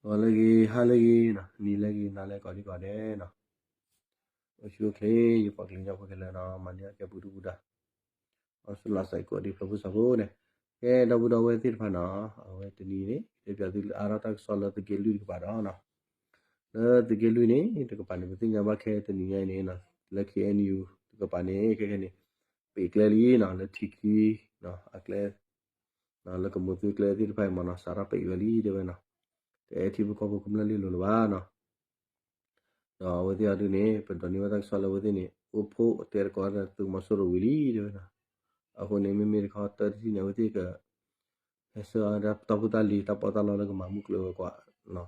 ဂီၤလၢအဂ့ၤ ဟါလၢအဂ့ၤနီၤ, နံၤလၢအဂ့ၤ နၤလၢအဂ့ၤ ကိးဒံကိးဒဲးနီၤ, အိၣ်ဆူၣ်အိၣ်ချ့ ယပှၤကလုာ်ကညီဖိခဲလၢာ်နီၤ, မၤန့ၢ်အကဲပူၤဒူပူၤဒါ, အီစထြ့လယါစဲးကိးဒံဖျၢၣ်ဖိစီၤဖိန့ၣ်, ကဲဒီပုၢ်ဒီဝဲၢ်သ့ၣ်တဖၣ်နီၤ, အဝဲတနံၤအံၤန့ၣ် တဲပၠးသုလၢအါထီၣ်တၢ်ကစီၣ်လၢသုးက့လွံၢ်တကပၤဒီးနီၤ, လၢသုးက့လွံၢ်န့ၣ် တကပၤန့ၣ် ပသ့ၣ်ညါဘၣ်ခဲတနံၤညါအံၤန့ၣ်နီၤ, လၢ K N U တကပၤန့ၣ် ခဲခဲန့ၣ် ပံးကျဲလံနီၤ, လၢထံခံ အကျဲ လၢကမိၢ်သုကျဲသ့ၣ်တဖၣ်အံၤမ့ၢ်နီၤ, စးထီၣ်ပံးဝဲလံတဲဝဲနီၤ, တအဲၣ်ထံဖိကီၢ်ဖိကမျၢၢ်လ့လိာ်လၢၤဘၣ်နီၤ, ဒီးအဝဲသ့ၣ်အဒုန့ၣ် ပဒိးန့ၢ်ဘၣ်တၢ်ကစီၣ်လၢအဝဲသ့ၣ်န့ၣ် အိၣ်ဖှိၣ်တဲတကိးဒီးသုးမီၤစိရိၤဝံၤလံတဲဝဲနီၤ, အဃိန့ၣ် မ့မ့ၢ်တခီတၢ်တထံၣ်န့ၣ် အဝဲသ့ၣ်က ဟဲဆှၢအီၤတၢ်ဖိတၢ်လံၤ တၢ်ပီးတၢ်လီလၢကမၤမုၢ်ကျိၤဝဲၤကွာ်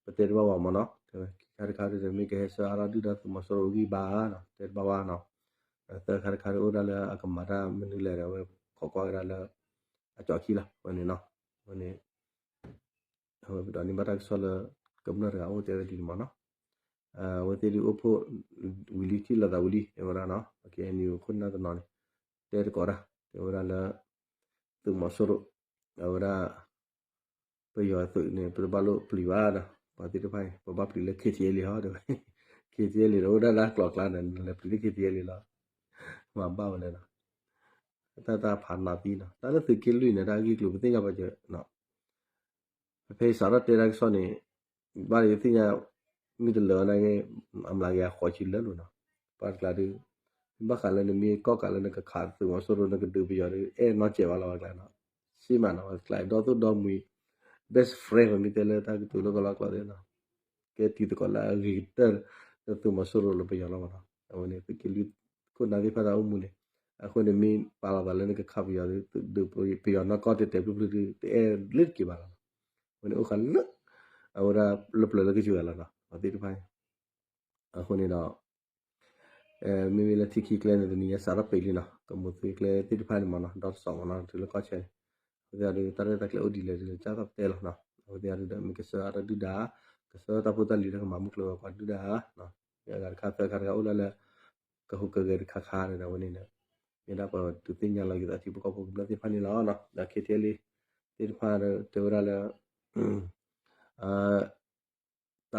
ပတဲတဘၣ်ဝဲမ့ၢ်နီၤ, တဝဲခံခါတခါဒီး မ့ၢ်ကဟဲဆှၢအါထီၣ်ဒုၣ်ဒါသုးမီၤစိရိၤအဂံၢ်ဘါနီၤ, တဲတဘၣ်ဝဲနီၤ, သၢခါတခါဒီး အိၣ်ဒၣ်လၢအကမၤတၢ်မနုၤလဲၣ်ဒီး အဝဲခိးကွၢ်ကဒါလၢ အကၠီခံလီၤ, အဝဲန့ၣ်နီၤ, အဝဲန့ၣ် အဝဲပဒိးန့ၢ်ဘၣ်တၢ်ကစီၣ်လၢ ကမျၢၢ်တဂၤအိၣ်တဲဝဲဒ်န့ၣ်မ့ၢ်နီၤ, အဝဲသ့ၣ်ဒုးအိၣ်ဖှိၣ်ဝံၤလံ ထံၣ်လိာ်သးဝံၤလံ တဲဝဲဒၣ်နီၤ, ပ K N U ခိၣ်နၢ်တနီၤန့ၣ် တဲတကိးတၢ် တဲဝဲဒၣ်လၢ သုးမီၤစိရိၤ အဝဲဒၣ် ပယီၤသုးန့ၣ် ပတဘၣ်လိၣ်ပျံၤဘၣ်ဒီး ပှၤသ့ၣ်တဖၣ်အံၤ ပဘၣ်ပျံၤလၢ K T L A ဟီ တဲဝဲ, K T L A ဒီးအိၣ်ဒၣ်လၢကျိၤကျါန့ၣ် နလဲၤပျံၤလၢ K T L A လီၤ, မၤဘၣ်ဝဲလဲၣ်နီၤ, တၢ်တၢ်ဖးနးသံနီၤ, တၢ်လၢသုးက့လွံၢ်န့ၣ် တၢ်ဂ့ၢ်ကျိၤပသ့ၣ်ညါပာ်စၢၤ ဖဲအံၤစးထီၣ်တဲတၢ်ကစီၣ်န့ၣ် ဘၣ်ယသ့ၣ်ညါ မ့ၢ်တလၢာ်နာ်က့ အမျးက့ၤအဃိးဆံလၢလိာ်နီၤ, ပှၤတကျါဒုး ဘၣ်ဃးလၢနမ့ၢ်ကီၢ်ကးလၢနကခးသုးမီၤစိရိၤ နကဒုးပယီၤဒုး အဲၣ်နီၢ်စဲးဘၣ်လီၤ ပှၤတကျါနီၤ, ဆ့မးနီၤ ပှၤတကျါ ဒီသိၣ်ဒီမှံၤ best friend ပမ့ၢ်တဲလၢတၢ်ကတိၤလၢကလီကလီသ့ၣ်နီၤ, ကဲတံၤသကိးလၢအဂ့ၤကတၢၢ် လၢသုးမီၤစိရိၤလၢပယီၤလီၤမးနီၤ, အဝဲန့ၣ် သုးက့လွံၢ်ခိၣ်နၢ်သ့ၣ်တဖၣ်တၢ်အိၣ်မူန့ၣ်, အဃိန့ၣ်မ့ၢ်ပာ်လီၤသးလၢနကခးပယီၤဒုး ဒုးပယီၤနီၢ်ကီၢ်တဲာ်တဲာ်ဖျုးဖျုးဒုး တအဲၣ်လၢတက့ၤဘၣ်လီၤနီၤ, အဝဲန့ၣ်အိၣ်ဃာ်လၢ အဝဲဒၣ်လၢပျၢၤလၢကစၢ်ဂၤလီၤနီၤ ပှၤသ့ၣ်တဖၣ်န့ၣ်, အဃိန့ၣ်ဒီး မ့မ့ၢ်လၢထံခံကျဲန့ၣ် တနံၤညါစးထီၣ်ပံးလံနီၤ, ကမိၢ်သုကျဲသ့ၣ်တဖၣ်န့ၣ်မးနီၤ ဒီတစီၤမးနီၤ တုၤလၢကီၢ်ဆၢန့ၣ်, အဝဲသ့ၣ်ဒုး တၢ်ရဲၣ်တၢ်ကျဲၤအိၣ်ဒ်လဲၣ်ဒ်လဲၣ် ကၢ်သီၣ်ပတဲလီၤနီၤ, အဝဲသ့ၣ်ဒုးဒီး မ့ၢ်ကဆှၢအါထီၣ်ဒုၣ်ဒါ, ကဆှၢတၢ်ဖိတၢ်လံၤလၢကမၤမုၢ်ကျိၤဝဲၤကွာ်ဒုၣ်ဒါ, မ့ၢ်အဂၤတခါသၢခါတခါအိၣ်ဒၣ်လၢ ကဟူးကဂဲၤတခါခါန့ၣ်ဒီး အဝဲန့ၣ်ဒီး မ့ၢ်ဒၣ်ပှၤဒုးသ့ၣ်ညါလီၤက့ၤသးထံဖိကီၢ်ဖိကမျၢၢ်သ့ၣ်တဖၣ်န့ၣ်လီၤနီၤ, ဒီး K T L A သ့ၣ်တဖၣ်ဒီးတဲဝဲဒၣ်လၢ တၢ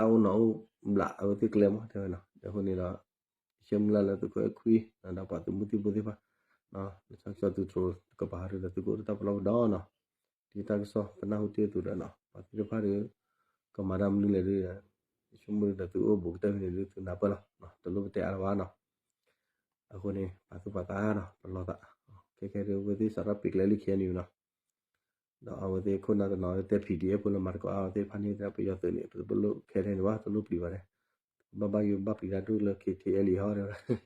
်အိၣ်နီၢ်အိၣ်ဘျးအဝဲသ့ၣ်ကျဲမး တဲဝဲနီၤ, အဃိန့ၣ်ဒီး ယဆၢမုၢ်လၢ်လၢသုးခိၣ်အဲၣ်ခွံ ဒီးပှၤသုးမုၢ်သံၣ်ဘိသ့ၣ်တဖၣ် လၢတၢ်ကစီၣ်သုးတြိၤကပၤဟီဒုးဒီး သုကအိၣ်တၢ်ပလီၢ်ပဒီနီၤ, ဒ်တၢ်ကစီၣ်ပနၢ်ဟူတ့ၢ်အသိးဒီးနီၤ ပှၤသ့ၣ်တဖၣ်ဒီး ကမၤတၢ်မနုၤလဲၣ်ဒုး ယဆိကမိၣ်ဒီးသုအိၣ်ဘူးကတၢၢ်ဖဲန့ၣ်ဒုး သုနၢ်ပၢၢ်လီၤ, တလိၣ်ပတဲအါလၢၤဘၣ်နီၤ, အဃိန့ၣ် ပာ်သူၣ်ပာ်သးနီၤ ပလီၢ်သး, ခဲခဲဒုး အဝဲသ့ၣ်စးထီၣ်ပံးကျဲလံ K N U နီၤ ဒီးအဝဲသ့ၣ်ခိၣ်နၢ်တနီၤတဲ P D F ဖိလၢမၤသကိးအါ အဝဲသ့ၣ်တဖၣ်န့ၣ် ပယီၤသုးန့ၣ် ပတလိၣ်ခဲထဲန့ၣ်ဘၣ် တလိၣ်ပျံၤဘၣ်န့ၣ်, ဘၣ်ဘၣ်ယိၣ်ဘၣ်ပျံၤတၢ်ဒိၣ်လၢ K T L A ဟီတဲဝဲဒၣ်,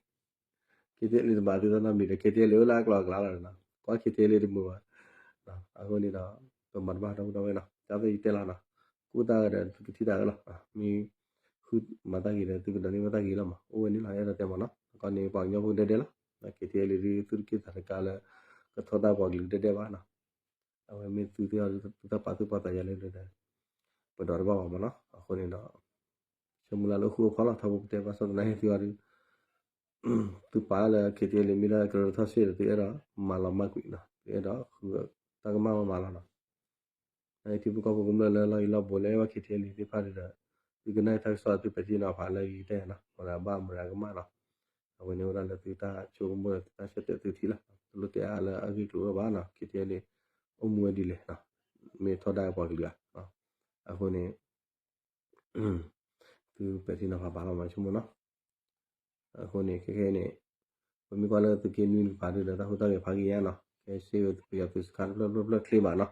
K T L A တမၤသုတၢ်နီတမံၤဒီး K T L A အိၣ်လၢအကျိၤအကျဲလီၤနီၤ, ကွၢ် K T L A တမုာ်ဘၣ်, အဃိန့ၣ်ဒီး ပမၤတဘၣ်ဒီပုၢ်ဒီဝဲၢ်နီၤ, တၢ်သ့ၣ်ယတဲလီၤနီၤ, ကူၣ်တၢ်ဂ့ၤဒီးသုကထံၣ်တၢ်ဂ့ၤလီၤ, မ့ၢ်ဃုမၤတၢ်ဂ့ၤဒီးသုကဒိးန့ၢ်ဘၣ်တၢ်ဂ့ၤလီၤမး အိၣ်ဝဲန့ၣ်လီၤ အဲၣ်ဒိးတဲမးနီၤ, ကီန့ၣ်ပှၤကညီဖိဒဲဒဲလီၤ, K T L A ဒုးသုတက့ၢ်သးတကါလၢ ကထီၣ်တၢ်ပှၤကလုာ်ဒဲဒဲဘၣ်နီၤ အဝဲမ့ၢ်သုသ့ၣ်အီၤဒုး သုတၢ်ပာ်သူၣ်ပာ်သးယၤလၢဒုးဒီး ပဒိးတဘၣ်ဘၣ်မးနီၤ, အဃိန့ၣ်ဒီး ဆိကမိၣ်လၢလၢဃုအဖီလီၤ ထီဘိပတဲဘၣ်ဆၣ်သနာ်က့သုအီၤဒုး သုပာ်လၢ K T L A မ့ၢ်ဒၣ်ကရၢထီၣ်စ့ၢ်ဒီး သုအဲၣ်ဒိးမၤလီၤမၢ်ကွံာ်နီၤ သုအဲၣ်ဒိးဃုတၢ်ကမၣ်မးမးလီၤနီၤ ထံဖိကီၢ်ဖိကမျၢၢ်လၢလီၢ်ယံၤလီၢ်ဘူးလၢအဲၣ်ဘၣ် K T L A သ့ၣ်တဖၣ်ဒုးဒီး သုကနၣ်တၢ်ကစီၣ်သုပဲာ်ထံနီၤဖးလၢယတဲနီၤ မ့ၢ်ဒၣ်ဘၣ်မတၤကမၣ်နီၤ အဝဲန့ၣ်အိၣ်ဒၣ်လၢသုတၢ်ဆိကမိၣ်လၢသုတၢ်ဆၢတဲာ်သုထံၣ်လီၤ တလိၣ်တဲအါလၢအဂ့ၢ်ကျိၤဝဲဘၣ်နီၤ K T L A အိၣ်မူဝဲဒ်လဲၣ် မ့ၢ်ထီဒါပှၤကလုာ်ဧါ အဃိန့ၣ် သုပဲာ်ထံနီၤဖးဘၣ်လီၤမးဆိကမိၣ်နီၤ အဃိန့ၣ် ခဲခဲအံၤန့ၣ် ပမ့ၢ်ကွၢ်လၢသုးက့နွံတကပၤဒုးဒီး တၢ်ဟူးတၢ်ဂဲၤဖးက့ၤညါနီၤ ကဲစ့ဝဲပယီၤသုးစခါတဖျၢၣ်ဖျၢၣ်ဖျၢၣ်ချ့မးနီၤ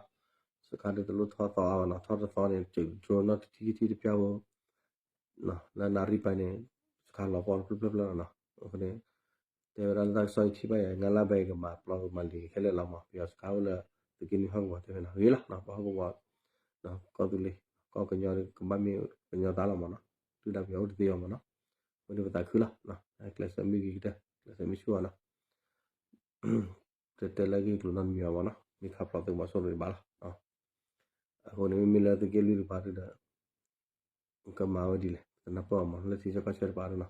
စခါဒုးတလိၣ်ထီသီအါဘၣ်နီၤ ထီတသီန့ၣ် ကdroneနီၣ်တထံၣ်ခံထံၣ်တပျၢ်ဖိ လၢနၣ်ရံၣ်ပၤန့ၣ် စခါလီၤပှီၢ်တဖျၢၣ်ဖျၢၣ်ဖျၢၣ်လီၤနီၤ အဃိန့ၣ် တဲဝဲဒၣ်လၢတၢ်ကစီၣ်အံၤထံၣ်ဘၣ်ယၤ ငါလၢ်ဘဲကမၤပျီကမၤလံၤခဲလၢာ်လီၤမး ပယီၤစခါအိၣ်လၢသုးက့နွံဟီၣ်ကဝီၤတဲဝဲနီၤ ဂ့ၤလီၤနီၤ ပှၤဟီၣ်ကဝီၤ ကီၢ်သူလ့ၤ ကီၢ်ကညီကဘၣ်မ့ၢ်ကညီသးလီၤမးနီၤ ဒုၣ်ဒါပယီၤအိၣ်တသ့အီၤမးနီၤ အဃိန့ၣ်ပသးခုလီၤ ကျဲးစၢးမ့ၢ်ဂ့ၤကတၢၢ် ကျဲးစၢးမ့ၢ်ဆူၣ်အီၤနီၤ တတဲလၢအဂ့ၢ်ကျိၤနီတမံၤအီၤမးနီၤ မ့ၢ်ခါဖျိသုးမီၤစိရိၤဘၣ်လီၤ အဃိန့ၣ် မ့မ့ၢ်လၢသုးက့လွံၢ်တကပၤဒုးဒီး ကမၤဝဲဒ်လဲၣ် တနၢ်ပၢၢ်အီၤမး လၢထံဆၢကီၢ်ဆၢတကပၤဒုးနီၤ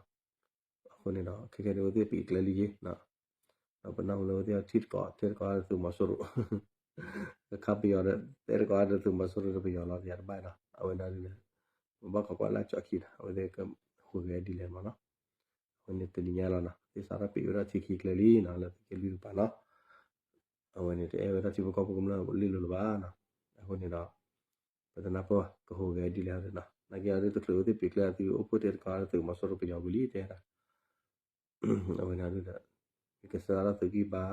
အဃိန့ၣ်ဒီး ခဲခဲဒုးအဝဲသ့ၣ်ပံးကျဲလံယ့ၤ ဒီးပနၢ်ဟူလၢအဝဲသ့ၣ်ထံၣ်တကိး တဲတကိးဒီးသုးမီၤစိရိၤ ကခါပယီၤဒီး တဲတကိးဒီးသုးမီၤစိရိၤဒီးပယီၤလီၤ ယတဘၣ်ဒီး အဝဲဒၣ်ဒုးဒီး ပဘၣ်ခိးကွၢ်လၢကၠီခံနီၤ အဝဲသ့ၣ်ကဟူးဂဲၤဒ်လဲၣ်မးနီၤ. အဃိန့ၣ်တနံၤညါလီၤနီၤ သ့ၣ်စးထီၣ်ပ့ၤဝဲဒၣ်ထံခံကျဲလံနီၤ လၢသုးက့လွံၢ်တကပၤနီၤ. အဝဲန့ၣ်တအဲၣ်ဝဲဒၣ်ထံဖိကီၢ်ဖိကမျၢၢ်လ့လိၤလၢၤဘၣ်နီၤ. အဃိန့ၣ်ဒီး ပတနၢ်ပၢၢ်ဘၣ် ကဟူးဂဲၤဒ်လဲၣ်နီၤ. နာ်က့အီၤဒုးတချုးဝဲသ့ၣ်ပ့ၤကျဲအသုအိၣ်ဖှိၣ်တဲတကးဒီးသုးမီၤစိရိၤပယီၤဝံၤလံ တဲဒၣ် အဝဲန့ၣ်ဒုးဒီး မ့ၢ်ကစၢ်ဒၣ်သုးကံၢ်ဘါ,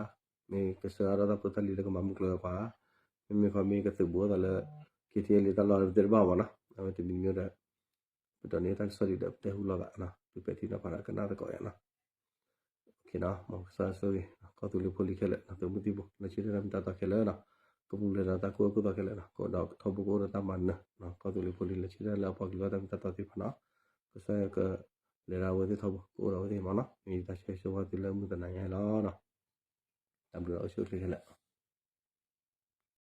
မ့ၢ်ကစၢ်ဒၣ်တၢ်ဖိတၢ်လံၤလၢကမၤမုၢ်ကျိၤဝဲၤကွာ်, မ့မ့ၢ်ခီမ့ၢ်ကသုးဘူးအသးလၢ ခ့ထံလံ တၢ်လီၢ်သ့ၣ်တဖၣ်မးနီၤ. အဝဲတမံၤမံၤဒီး ပဒိးန့ၢ်တၢ်ကစီၣ်ဒံးဒီးပတဲဟူလီၤသးနီၤ, ပပဲာ်ထံနီၤဖးဒီးကနၣ်သကိးယၤနီၤ. ကစၢ်ဆိၣ်ဂ့ၤ ကီၢ်သူလ့ၤဖိလံၤခဲလၢာ်နီၤ, သုးမုၢ်သံၣ်ဘိ လၢဆၢထၢၣ်တၢ်မ့ၢ်တၢ်တီခဲလၢာ်နီၤ, ကပူၤဖျဲးဒီးတၢ်ကိၢ်အၢကိၢ်သီခဲလၢာ်နီၤ, ကအိၣ်ဒီးထီဘိကအိၣ်ဒီးတၢ်မၤနၢၤနီၤ, ကီၢ်သူလ့ၤဖိလံၤလၢဆၢထၢၣ်လၢအပှၤကလုာ်အတၢ်မ့ၢ်တၢ်တီသ့ၣ်တဖၣ်နီၤ, ကစၢ်ယွၤကလဲၤဒၣ်ဝဲသ့ၣ်ထီဘိ ကအိၣ်ဒီးဝဲသ့ၣ်မးနီၤ, မ့ၢ်ယတၢ်ဆၢဂ့ၤဆၢဝါသုလၢမုၢ်တနၤညါအံၤလီၤနီၤ. တၢ်ဘျုးလီၤ အိၣ်ဆူၣ်အိၣ်ချ့ခဲလၢာ်.